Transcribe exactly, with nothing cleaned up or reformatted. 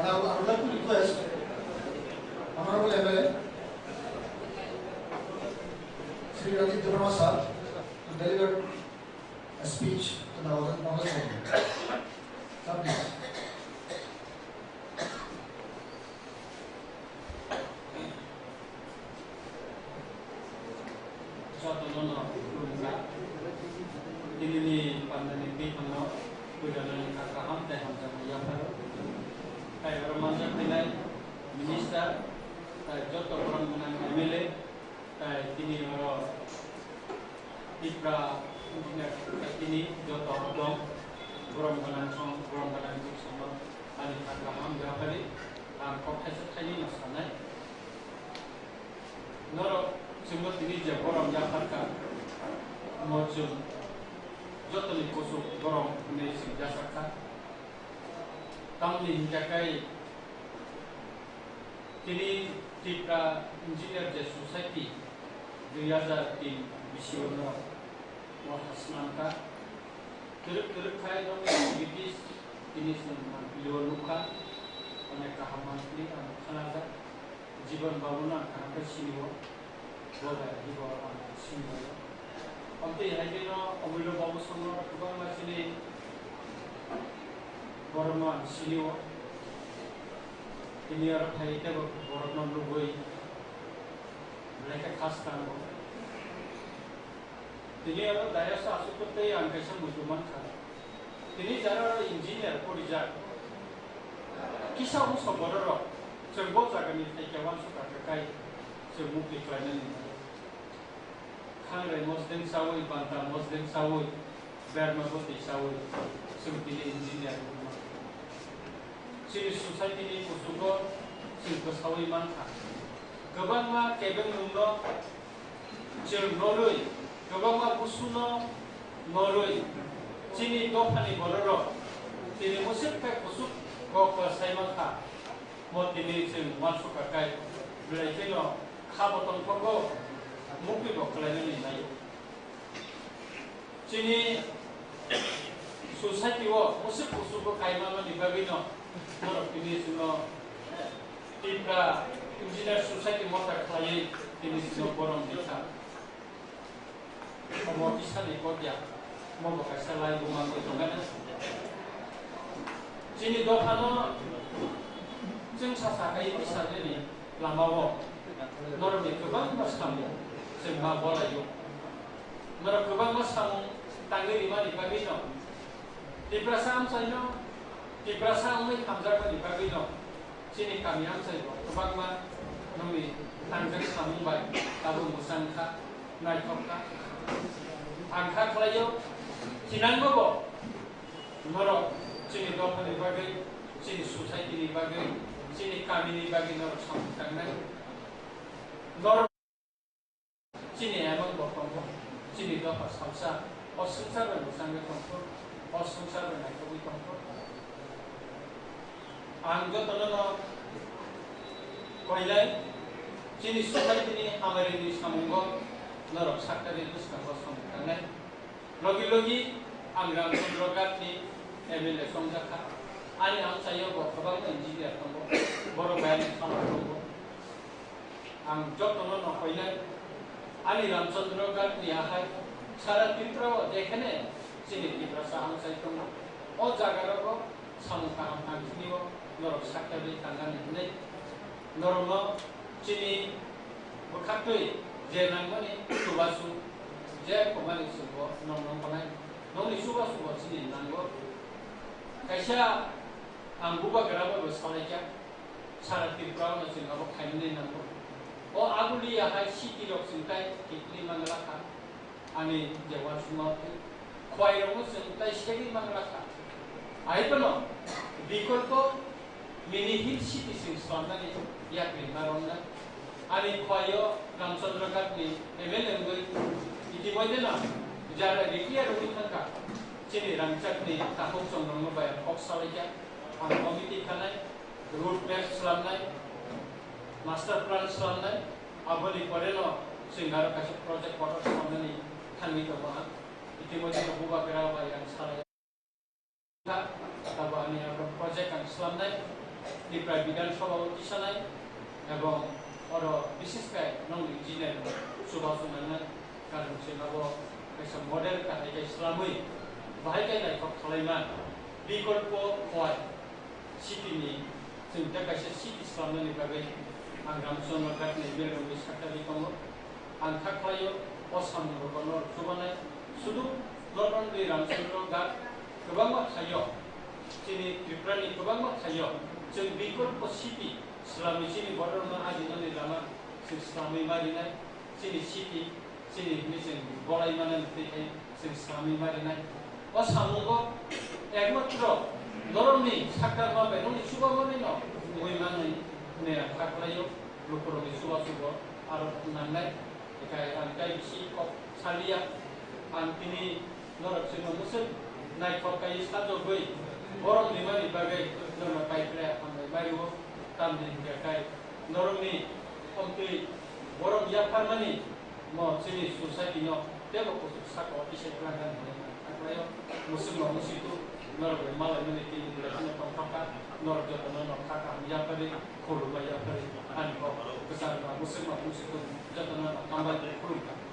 Now, I would like to request Honorable M L A Shri Ranjit Debbarma sir to deliver a speech to the Northern Congress Movement. Sir, please. Jotono no khulumkha. Tinini pandani twi phano puilano ni kha kaham tei hamjakma yapharo. Tai oro manjak phainai minister, tai joto borok gwnang M L A, tai tini oro Tipra engineer, tai tini joto dong, borok gwnang song, borok gwnang jik songno ani kha kaham yaphari ang kok thaisa thainwi no sanai. Norok chwngno tini je borom yapharkha, omo chwng jotoni kuchuk borom hwnwi chwng yachakha. Tamni hinkhe kai tini Tipra Engineer je Society dui hajar tin bisingo norok o ha swnamkha. Twrwk twrwk khai nokni activities tini chwng mangpili o nukha, onek kaham mangpili ang khanajak. Jibon Babu no ang kaham khe sini o, bo bai Jibon ang sini o. Amtwi hai khe no Omilo Babu songno kwbangma chini borok no ang sini o. Tini oro phai tei bo borok no nugwi belai khe khas tango. Tini oro dayas o aswk tei ang kaisa muitu mankha. Tini jara oro engineer porijak. Kisa wngso bororok chwng bo jagani thaikhe uansukha khe kai chwng mukti khlainani. Khangrai mosdeng saui, banta mosdeng saui, berma bwtwi saui, chwng tini engineer wngma. Chini society ni kuchugo chwng bwsaui mankha. Kwbangma kebeng nwngno chwng norwi, kwbangma busuno norwi, chini dophani bororok tini mwswk khe kuchuk kok sai mankha. Mo tini chwng uansukha kai, belai kheno kha bo tongthogo, mukti bo khlainani naio. Chini society o mwswk kuchuk bo kaima mani bagwi no norok tini chwngno Tipra Engineer Society motha khlaiwi tini chwngno borom rikha. Omo kisa ni kok ya, omo bo kaisa lai buma wngwi tongmani. Chini dophano chwng sa sa khai kisa nini lama o norokni kwbangma samung chwng ma bolaio. Norok kwbangma samung tangwi rimani bagwi no, Tiprasa amchaino Tiprasa wngwi hamjakmani bagwi no, chini kami amchaibo kwbangma nokni tangjak samung bai tabuk mwchang kha, naithok kha. Ang kha khlaio, thinangno bo norok chini dophani bagwi, chini society ni bagwi, chini kami ni bagwi norok samung tangnai. Norok Chini emang bo tongo, chini dopha salsa, o swngchar bai mwchangwi tongkho, o swngchar bai naithogwi tongkho. Ang jotono no koinai, chini society ni hamari ni samungo norok sakta ri bwskango samung tangnai. Logi logi ang Ramchandra Ghat ni M L A chongjakha. Ani amchaio bo kwbangma engineer tongo, borok bai ani samung tongo. Ang jotono no koinai, ani Ramchandra Ghat ni ahai sara Tripura o jekhene chini Tiprasa amchai tongo. O jaga rogo samung kaham tangchini o norok sakya bai tangani hinwi norok no chini bwkhaktwi je nangmani chubachu je khumani chwngbo nong nong tongnai. Nongni chubachu bo chini nango. Kaisa ang bubagra bai bo salaikha. Sara Tripura no chwng abo khainani nango. O aguli ya hai city rok chwng tai tikni mangla kha. Ani je uansukma khwai rok no chwng tai segwi mangla kha. Ai bono bikolpo mini hill city chwng swnamnani yakri ma romna. Ani khwai o Ramchandra Ghat ni M L A wngwi itimoidhe no jara retire wngwi thangkha. Chini rangchak ni takhuk chwng rok no bai kok salaikha. Ang committee khanai. Road map swnamnai, master plan swnamnai, aboni pore no chwng aro kaisa project kotor swnamnani thangwi tongo ang. Itimoidhe no bubagra bai ang salai kha, abo ani abo project ang swnamnai. Tipra Bidhan Sabha o tisanai ebong oro bises khe nongni engineer chubachu nangnai, karon chwng abo kaisa model kahai khe slamwi bahai khe naithok khlaiman bikolpo wai city ni chwng tei kaisa city slamnani bagwi ang Ramchandra Ghat ni Melrongwi sakha ri tongo. Ang kha khlaio, o samung rok no chubanai. Sudu norok ni Ramchandra Ghat kwbangma thaio, chini Tripura ni kwbangma thaio chwng bikolpo city slamwi chini borok no ajinani lama chwng slamwi ma rinai. Chini city, chini hinwi chwng bolai mano tei khai chwng slamwi ma rinai. O samungo ekmatro norokni saktarma bai nokni chubamani no wngwi manwi hwnwi ang kha khlaio. Lukurokni chubachubo aro nangnai, ekai ang kai bisi kok salia. Ang tini norok chwngno mwswk naithok kai sajagwi borom rimani bagwi norokno kai khlai hambai mairio. Tamni hwnkhe kai norokni omtwi borom yapharmani mo chini society no teibo kuchuk saka o tisai kwlangkha hinwi ang khlaio. Mwswkno mwswitu norok bai malaimani tini belai kheno tongthokha. Norok jotono no kha kaham yapharwi khulumma yapharwi ani kok kwchangma mwswkma mwswitu jotono no hambai khulumkha.